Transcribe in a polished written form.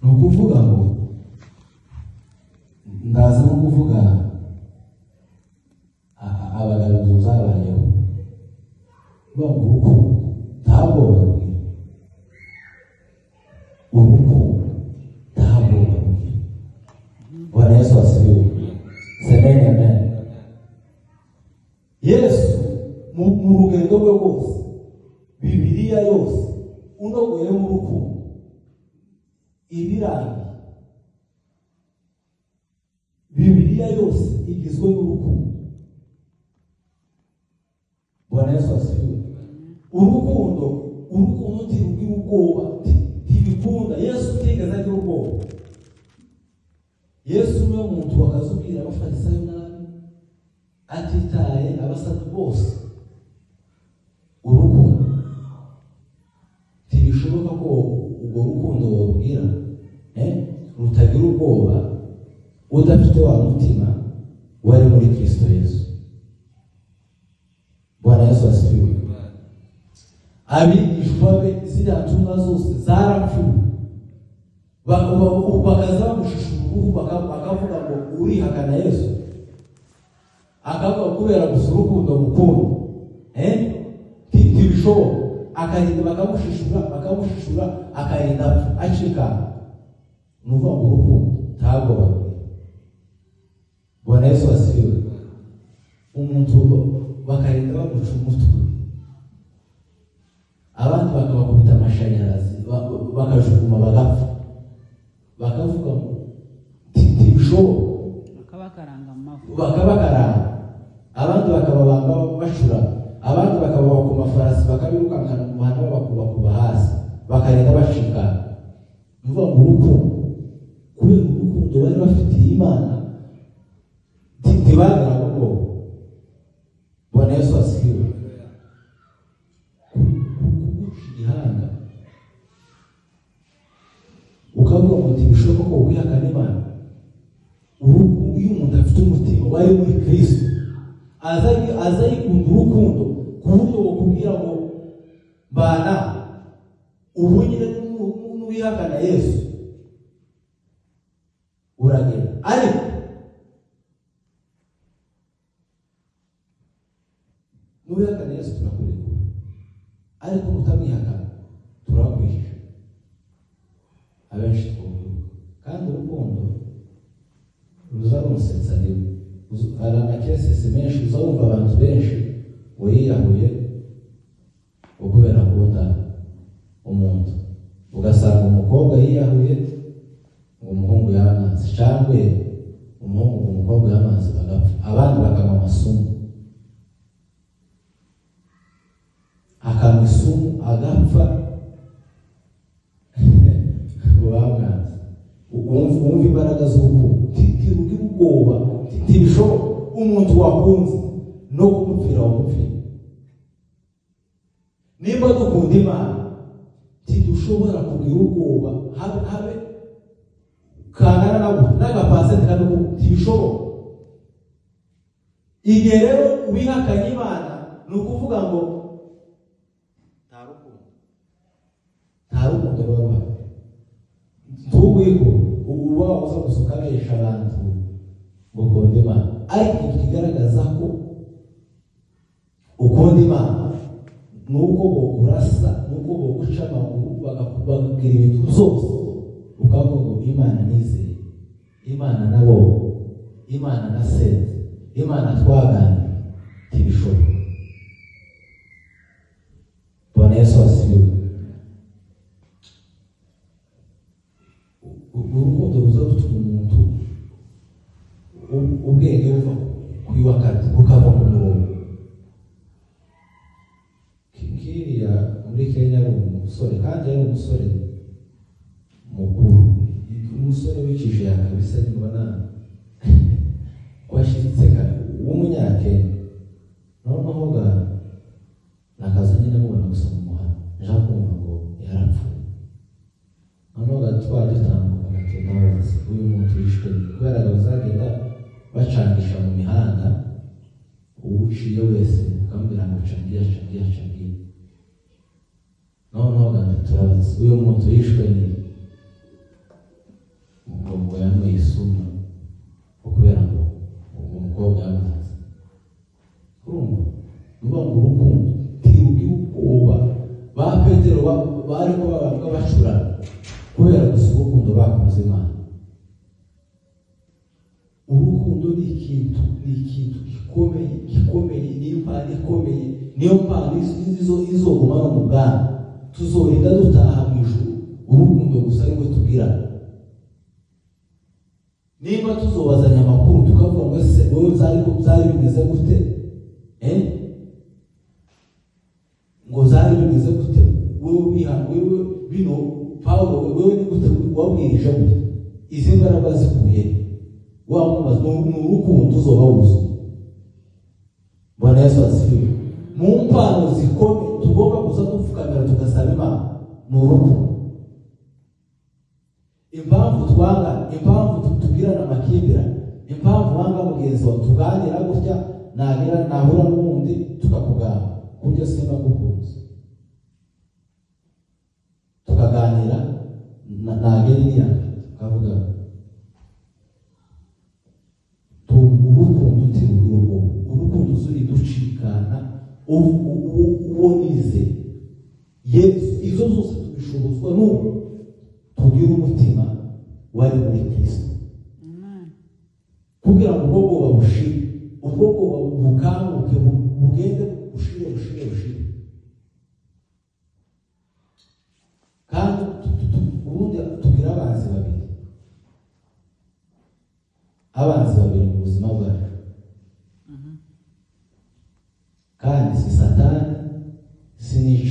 Ni ukuvuga ngo ndaza no kuvuga abagabo zabayeho ngo urukundo ntabwo babwira, urukundo ntabwo babwira. Bwana Yesu asifiwe. Semeni amen. Yesu mu rugendo rwe rwose, Bibiliya yose unogoye mu rukundo ibirangiye. Bibiliya yose igizwe n'urukundo. Bwana Yesu asifiwe. Urukundo, urukundo ntirugira ubwoba, ntibikunda. Yesu ntigeze agira ubwoba. Yesu niwe muntu wakazubwira abafarisayo nabi, atitaye abasatu bose. Urukundo ntibishoboka ko urwo rukundo wabwira rutagira ubwoba udafite wa mutima wari muri Kristo Yesu. Bwana Yesu asifiwe. Abigishwa be ziriya ntumwa zose zarapfuye, bakaza bamushishura uruhu, bakavuga ngo urihakana Yesu, akavuga kubera gusa urukundo mukunda ntibishoboka, akarinda bakamushishura, bakamushishura, akarinda apfa acikana. Ni ukuvuga ngo urukundo ntabwo babwira. Bwana Yesu asifiwe. Umuntu bakarinda bamuca umutwe, abandi bakabakubita amashanyarazi, bakajuguma bagapfa, bakavuga ngo ntibishoboka, bakabakaranga mu mavuta, bakabakaranga, abandi bakababamba bashura, abandi bakababa ku mafarasi, bakabirukankana mu muhanda babakubakuba hasi, bakarinda bashikana. Ni ukuvuga ngo urukundo, kubera urukundo bari bafitiye Imana ntibagiraga ubwoba. Bwana Yesu asifiwe. Kuguca igihanga ukavuga ngo ntibishoboka ko wihakana Imana. Iyo umuntu afite umutima wari muri Kristo, aza yikunda urukundo ku buryo bukubwira ngo mbana ubu nyine n'uwihakana Yesu uragenda. Ariko n'uwihakana Yesu turakurekura, ariko utamwihakana turakwihisha. Abenshi twumva kandi urukundo ruza rumusetsa rimwe. Hari amakesesi menshi uza wumva abantu benshi ngo yiyahuye kubera akunda umuntu, ugasanga umukobwa yiyahuye ngo umuhungu yamanze, cyangwa umuhungu ngo umukobwa yamanze, bagapfa, abandi bakanywa amasumu, akanywa isumu agapfa ngo bamwanze. Wumva imbaraga z'urukundo, ntirugira ubwoba, ntibishoboka. Umuntu wakunze no kumupfira wamupfira. Nimba dukunda Imana ntidushobora kugira ubwoba, habe kangana na gute n'agapasenti kamwe, ntibishoboka. Igihe rero wihakanye Imana, ni ukuvuga ngo nta rukundo, nta rukundo ruba ruhari. Ntugwikure uba uza gusa ukabesha abantu ngo ukunda Imana, ariko ikintu kigaragaza ko ukunda Imana ni uko bokurasa, ni uko boguca amaguru, bakakubwira ibintu byose, ukavuga ngo Imana nizeye, Imana nabonye, Imana nasenze, Imana twaganiriye, ntibishoboka. Bwana Yesu asifiwe. Urukundo ruza rutuma umuntu ubwenge buva ku iwakati bukava ku murongo. Kiriya muri Kenya ari umusore, kandi yari umusore mukuru, umusore w'ikije yakabisa, nyuma washyitse w'umunyakenya. Noneho ga nakaza nyine mubona gusa mu muhanda, nja kumva ngo yarapfuye. Noneho ga twari dutambuka gato, ndabaza uyu muntu yishwe, kubera ngo bazagenda bacangisha mu mihanda, uwuciye wese akamubwira ngo cangira, cangira, cangira. Noneho ga turabaza uyu muntu yishwe ni ngo yanyweye isumu ngo kubera ngo uwo mukobwa yamwanze. Urumva, ni ukuvuga ngo urukundo ntirugira ubwoba. Ba Petero bariko babavuga bacurana kubera gusa urukundo bakunze Imana. Urukundo ni ikintu gikomeye gikomeye, niyo mpano ikomeye, niyo mpano izoguma no mu bwami. Tuzorinda dutaha mu ijuru urukundo gusa ariko tubwirana. Nimba tuzobazanya amakuru, tukavuga ngo: "Ese wowe byari bimeze gute?" Ngo byari bimeze gute? Wewe biha, wewe bino, Pawulo, wewe ni gute wabwirije gute? Izi mbaraga zikuye wamubaza. Ni urukundo uzoba wuzuye. Bwana Yesu asifiwe. Mu mpano zikomeye tugomba kuza dupfukamira tugasaba Imana ni urukundo. Impamvu twanga, impamvu tubwirana amakimbirane, impamvu wanga mugenzi wawe, tuganira gutya, nagera nahura n'uwundi tukakugamba kurya, simba ngukunze, tukaganira, nagera iriya tukavuga. Urukundo ntirugira ubwoba. Urukundo uzuriducikana uwo nizeye Yesu. Izo zose tubishobozwa n'ubu tugira umutima wari muri Kristo. Amen. Kugira ngo ubwo bwoba bushire, ubwo bwoba bukanguke.